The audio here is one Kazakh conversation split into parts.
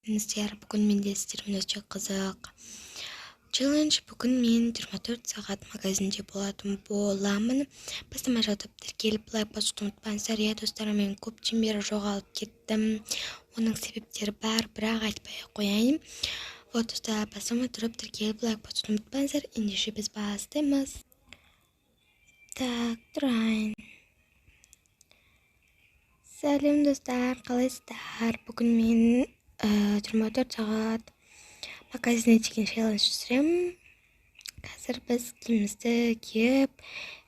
Бүгін менде сіздермен өте қызық челлендж. Бүгін мен 24 сағат магазинде болатын боламын. Бастамай жатып тіркеліп, лайк басуды ұмытпаңыздар. Иә, достар, мен көптен бері жоғалып кеттім. Оның себептері бар, бірақ айтпай ақ қояйын. Вот, достар, бастамай тұрып тіркеліп, лайк басуды ұмытпаңыздар. Ендеше біз бастаймыз. Так, тұрайын. Сәлем, достар, қалайсыздар? Бүгін мен 24 сағат магазинде деген челлендж түсіремін. Қазір біз киімімізді киіп,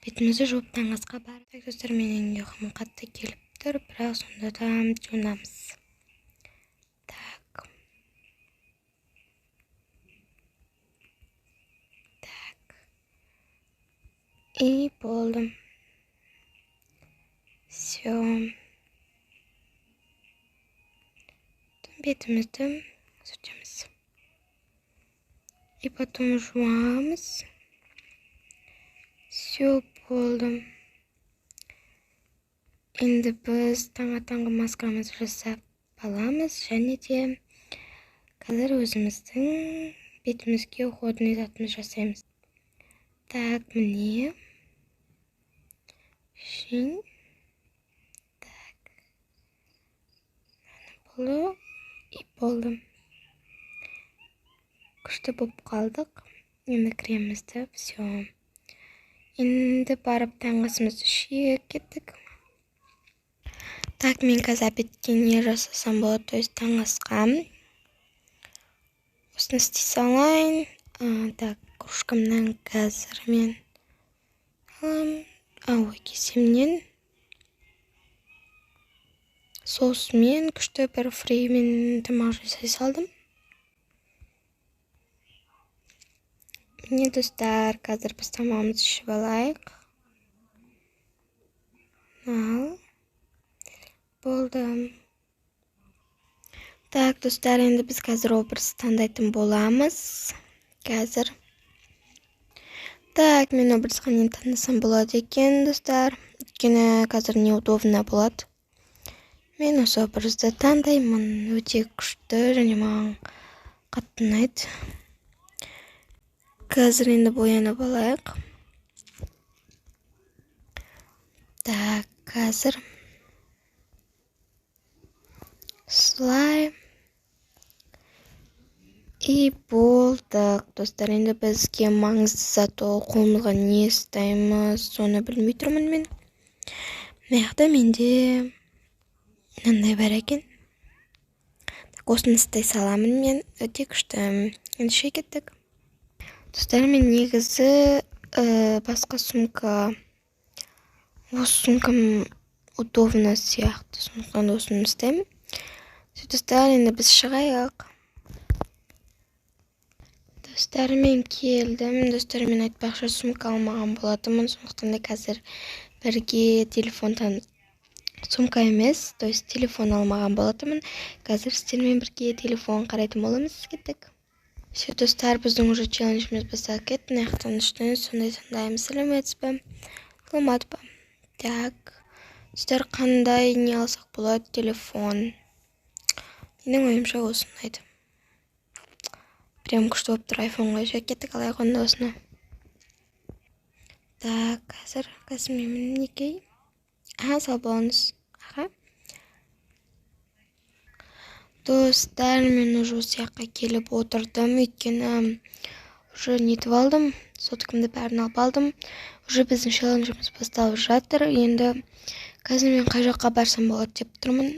бетімізді жуып, таңғы асқа барып. Так, достар, менің ұйқым қатты келіп тұр, бірақ сонда да жуынамыз. Так. Так. И болды. Все. Бетімізді сүртеміз. И потом жуамыз. Все, болды. Енді біз таңғы маскамызды жасап аламыз және де қазір өзіміздің бетімізге уходный затымыз жасаймыз. Так, міне. Шин. Так. Болды. И болды. Күшті болып қалдық. Енді кремімізді, все. Енді барып таңғы асымызды ішіп кеттік. Так, мен қазір обедке не жасасам болады, то есть таңғы асқа. Осыны істей салайын. Так, кружкамнан қазір мен аламын. Ой, кесемнен соусымен күшті бір фримен тамақ жасай салдым. Міне, достар, қазір біз тамағымызды ішіп алайық. Ал, болды. Так, достар, енді біз қазір образ таңдайтын боламыз. Қазір. Так, мен образға нені таңдасам болады екен, достар? Өйткені қазір неудобно болады. Мен осы образды таңдаймын. Өте күшті және маған қатты ұнайды. Қазір енді боянып алайық. Так, қазір осылай. И болдық, достар. Енді бізге маңызды зат ол қолымызға не ұстаймыз, соны білмей тұрмын мен. Мына жақта менде мынандай бар екен. Так, осыны ұстай саламын мен. Өте күшті. Ендеше кеттік. Достар, мен негізі басқа сумка, осы сумкам удобно сияқты, сондықтан да осыны ұстаймын. Достар, енді біз шығайық. Достар, мен келдім. Достар, мен айтпақшы сумка алмаған болатынмын, сондықтан да қазір бірге телефондан сумка емес, то есть телефон алмаған болатынмын. Қазір сіздермен бірге телефон қарайтын боламыз. Кеттік. Все, достар, біздің уже челленджіміз басталып кетті. Мына жақтан үстінен сондай таңдаймыз. Сәлеметсіз бе? Саламат па? Так. Достар, қандай не алсақ болады телефон? Менің ойымша осы ұнайды. Прям күшті болып тұр айфонға. Все, кеттік, алайық онда осыны. Так, қазір мен мінекей. Аха, сау болыңыз. Аха. Достар, мен уже осы жаққа келіп отырдым, өйткені уже нетіп алдым, соткамды бәрін алып алдым. Уже біздің челленджіміз басталып жатыр. Енді қазір мен қай жаққа барсам болады деп тұрмын.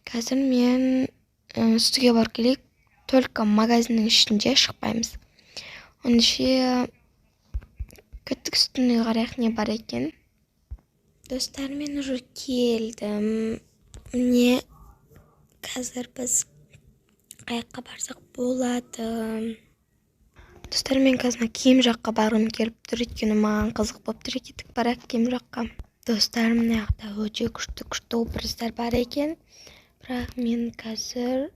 Қазір мен үстіге барып келейік, только магазиннің ішінде шықпаймыз. Ендеше кеттік, үстіне қарайық, не бар екен. Достар, мен уже келдім. Міне, қазір біз қаяққа барсақ болады. Достар, мен қазір киім жаққа барғым келіп тұр, өйткені маған қызық болып тұр. Кеттік, барайық киім жаққа. Достар, мына жақта өте күшті-күшті образдар бар екен. Бірақ мен қазір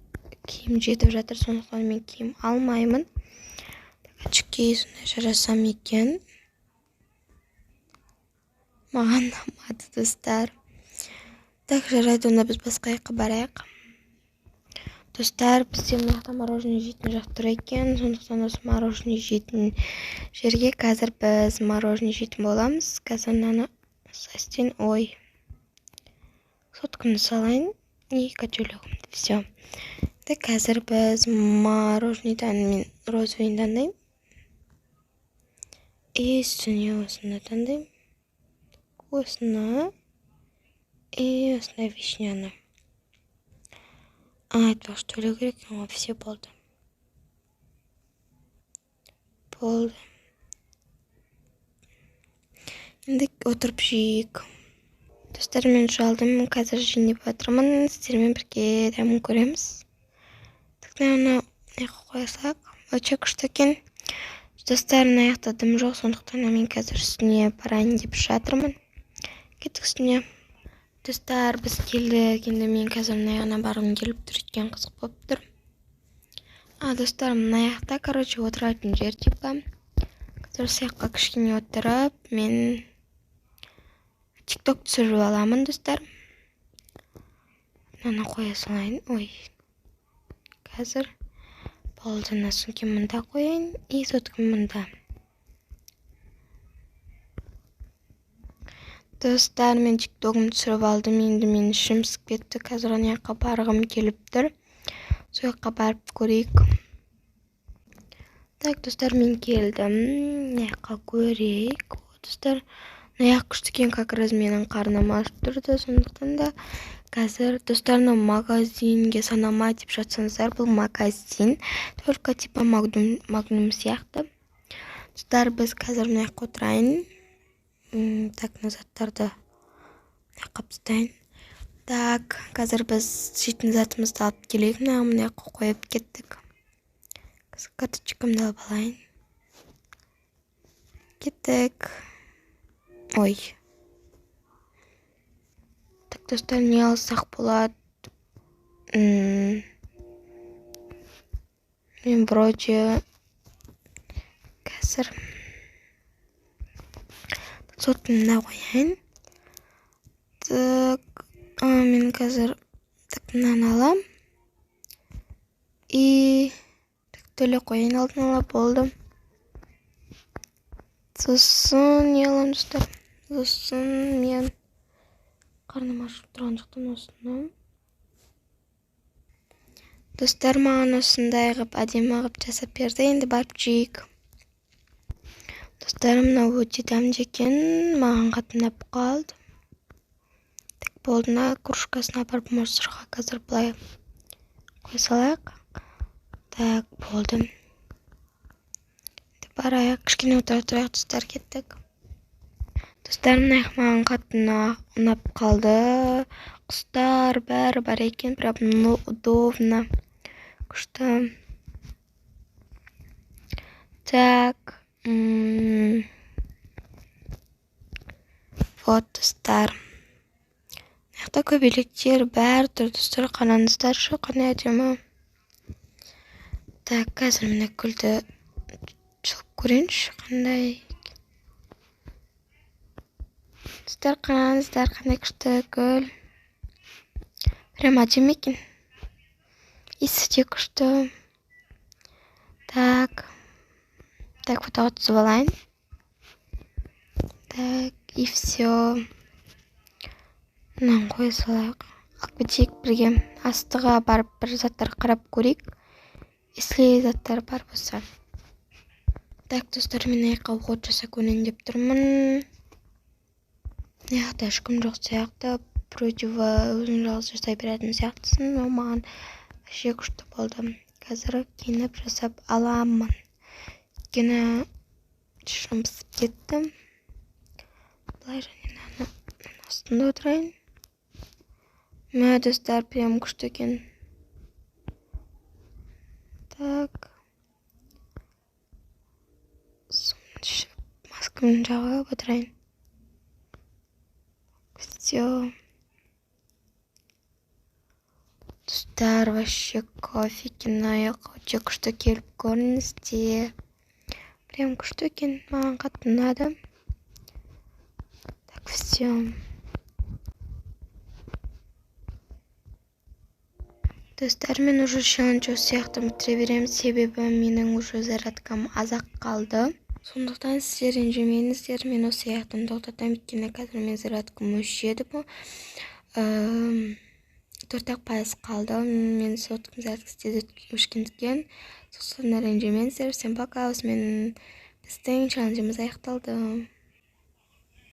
киім жетіп жатыр, сондықтан мен киім алмаймын. Очки сондай жарасам екен. Маған ұнамады, достар. Так, жарайды, онда біз басқа жаққа барайық. Достар, бізде мына жақта мороженое жейтін жақ тұр екен, сондықтан осы мороженое жейтін жерге қазір біз мороженое жейтін боламыз. Қазір мынаны істейін, ой, соткамды салайын и котелегімді, все. Енді қазір біз мороженныйдан мен розовыйын таңдаймын и үстіне осыны таңдаймын, осыны и осындай вишняны. Айтпақшы, төлеу керек екен ғой, все, болды. Болды. Енді отырып жейік. Достар, мен алдым, қазір жейін деп жатырмын. Сіздермен бірге дәмін көреміз. Так, мынаны мына жаққа қоя салайық. Өте күшті екен. Достар, мына жақта дым жоқ, сондықтан мен қазір үстіне барайын деп жатырмын. Кеттік үстіне. Достар, біз келдік. Енді мен қазір мына жағына барғым келіп тұр, өйткені қызық болып тұр. Достар, мына жақта, короче, отыратын жер типа. Қазір осы жаққа кішкене отырып, мен тикток түсіріп аламын, достар. Мынаны қоя салайын. Ой. Қазір болды, мына сөмкені мында қояйын и сотканы мында. Достар, мен тиктогымды түсіріп алдым, енді менің ішім пісіп кетті. Қазір ана жаққа барғым келіп тұр. Сол жаққа барып көрейік. Так, достар, мен келдім. Мына жаққа көрейік. Достар, мына жақ күшті екен, как раз менің қарным ашып тұрды, сондықтан да қазір, достар, мынау магазинге санама деп жатсаңыздар, бұл магазин, только типа магнум сияқты. Достар, біз қазір мына жаққа отырайын. Так, мына заттарды мына жаққа тастайын. Так, қазір біз жейтін затымызды алып келейік. Мына жаққа қойып кеттік. Қазір карточкамды алып алайын. Кеттік. Ой. Так, достар, не алсақ болады? Мен вроде қазір сотканы мына қояйын. Так, мен қазір так мынаны алам. И так төле қояйын алдын ала, болды. Сосын не аламын, достар? Сосын мен қарным ашып тұрған жақтан осыны. Достар, маған осындай қылып әдемі қылып жасап берді. Енді барып жейік. Достар, мынау өте дәмді екен, маған қатты ұнап қалды. Так, болды, мына кружкасын апарып мусорға қазір былай қоя салайық. Так, болды. Енді барайық, кішкене отыра тұрайық, достар, кеттік. Достар, мына жақ маған қатты ұнап қалды. Құстар бәрі бар екен, прям удобно. Күшті. Так. Вот, достар. Мына жақта көбелектер бәрі тұр, достар, қараңыздаршы, қандай әдемі. Так, қазір мына гүлді жұлып көрейінші, қандай. Достар, қараңыздар, қандай күшті гүл. Прям әдемі екен. Иісі де күшті. Так. Так, фотоға түсіп алайын. Так, и все. Мынаны қоя салайық. Алып кетейік бірге. Астыға барып бір заттар қарап көрейік. Если заттар бар болса. Так, достар, мен аяққа уход жасап көрейін деп тұрмын. Мына жақта ешкім жоқ сияқты. Вроде бы өзің жалғыз жасай беретін сияқтысың, но маған вообще күшті болды. Қазір киініп жасап аламын. Өйткені ішім пісіп кетті. Былай және мынаны астында отырайын. Мә, достар, прям күшті екен. Так. Суын ішіп, маскамды жағып отырайын. Все. Достар, вообще кофе екен, аяқ өте күшті, келіп көріңіздер. Прям күшті екен, маған қатты ұнады. Так, все. Достар, мен уже челлендж осы сияқты бітіре беремін, себебі менің уже зарядкам аз-ақ қалды. Сондықтан сіздер ренжімеңіздер, мен осы аяқтан тоқтатамын, өйткені қазір менің зарядкам өшеді. 4-ақ пайыз қалды. Мен соткам зарядкасы тез өшкендіктен, сондықтан ренжімеңіздер. Всем пока! Осымен біздің челленджіміз аяқталды.